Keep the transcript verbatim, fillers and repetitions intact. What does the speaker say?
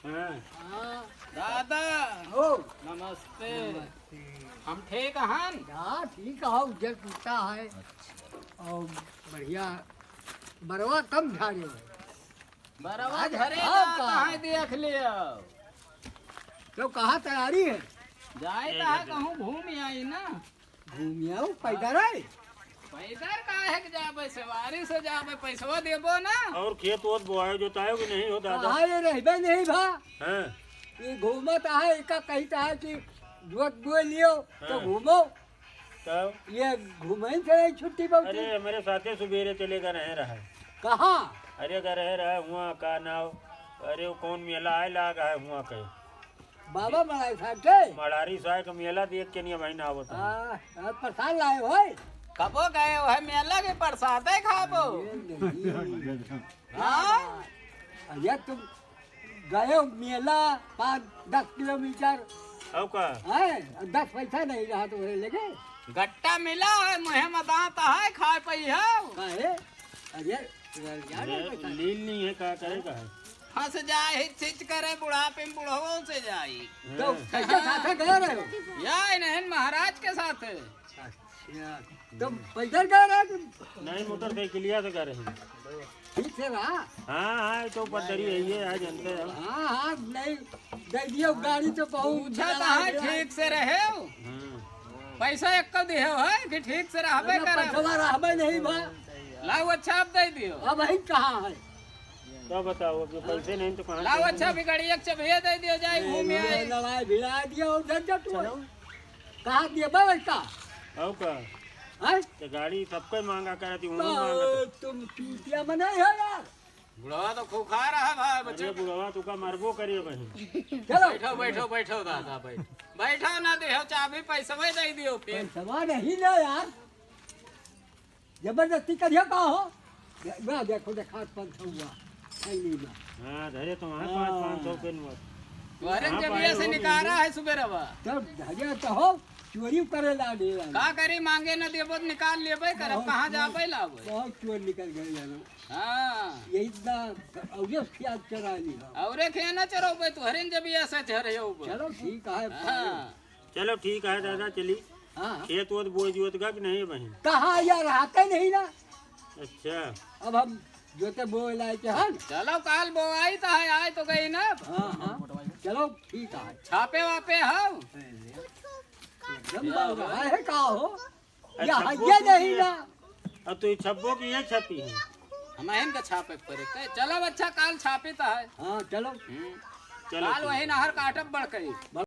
हाँ। हाँ। दादा। हो। नमस्ते। नमस्ते। हम ठीक हन। हाँ, ठीक है, उज्जर कुर्ता है। और बढ़िया, बरवा कम झारे है। बरवा आज घरे हाँ ना का? कहाँ देख लियो। तो कहाँ तैयारी है? जाए तो है, कहूँ घूम आई ना। घूमियाऊ पैदल है। पैदल काहे के जाबे, सवारी से जाबे, पैसवा देबो ना। और खेत वोत बोआयो जोतायो कि नहीं हो दादा? कहाँ ये रहबे नहीं भा। हाँ। ये घूमत है, इका कहता है कि जोत बोए लियो तो हाँ। घूमो। तब? ये घूमे से ही छुट्टी बहुती। अरे हमारे साथे सुबेरे चले गए रहे रहा। कहाँ? अरे गए रहे रहा हुआ का नाव, अरे वो कौन मेला आए लाग है हुआ के। बाबा मड़ारी साहब के? मड़ारी साहब के मेला देख के नहीं भाई ना आवत है। हाँ, हाँ, प्रसाद लाए होय? कबो गए हो है मेला के प्रसाद है खाबो। ये नहीं। हाँ? अरे तुम गए हो मेला पाँच दस किलोमीटर। और का? है, दस पैसा नहीं रहा तुम्हारे लगे। गट्टा मिला है, मुँहे में दांत है, खाए पई हो। काहे? अरे, यार, अरे, पैसा। लील नहीं है, का करे का है? फंस जाए, हिच हिच करे, बुढ़ापे में बुढ़वो से जाई। तो हाँ। कैसे साथे गए रहे हो? या इन्हन महाराज के साथ। अच्छा, तो पैदल गए रहे तुम? नहीं, मोटरसाइकिलिया से गए रहे। ठीक से रहा? हाँ, हाँ, ये तो ऊपर दरी है, ये है, जानते हैं। हाँ, हाँ, नहीं, दे दियो गाड़ी तो बहुत पूछा तो है, ठीक से रहे हो? हाँ। पैसा एक को दिहे हो है कि ठीक से रहबे अरे, करे? पैसवा रहबे नहीं बा। लाओ अच्छा, आप दे दियो। अब वही कहाँ है? तो बताओ, अब जो पैसे नहीं तो कहाँ लाओ से अच्छा, अभी गाड़ी एक चबिया दे दियो, जाए ए, घूमे ये आए। लड़ाई भिड़ा दिया और झंझट हुआ। चलो। कहाँ दिए बा वैसा? और का? हैं? तो गाड़ी सबके मांगा करती हूँ, तो मांगा तो। तुम चूतिया में नहीं हो यार। बुढ़वा तो खूब खा रहा है भाई, बच्चे। अरे बुढ़वा, तू का मरबो करिए बहिन। चलो। बैठो, बैठो, बैठो दादा, बैठो। बैठो ना, देहो चाबी, पैसवा दे दियो फिर। पैसवा नहीं ना यार, जबरदस्ती करियो का हो? दे-, ना देखो, देखा पाँच सौ हुआ, थैली में। हाँ, धरे तो वहाँ हाँ। पाँच, पाँच सौ के नोट। तोहरे हाँ, जबिया पाए से हो निकाला गए। है सुबेरवा। तब धरे तो हो, चोरी करे ला दे रहा। का करी, मांगे न देबो तो निकाल लेबे करब, बहुत कहाँ चोर, जाबे लाबे? बहुत चोर निकल गए जानो। हाँ। यही इतना औरे खियाल चरा ली हो। औरे खेना चरौबे, तोहरे न जबिया से झरे हो। चलो ठीक है, हाँ। चलो ठीक है दादा, चली। हाँ। खेत वोत बोए जुएत गा कि नहीं बहिन? कहाँ यार, रहते नहीं ना। अच्छा। अब हम जोते बोए लाए के हन। चलो काल बोआई तो है, आए तो गई ना। हाँ, हाँ। चलो ठीक है। छापे वापे हो? एकदम बाबू, है का हो? अच्छा, या छप्पो ये की नहीं है। ना। अब तो ये छप्पो की ये छपी है। हम अहन का छापे पड़े। चलो अच्छा, काल छापे तो है। हाँ, चलो। हम्म। चलो काल ठीक वही है। नहर काटब बढ़ के।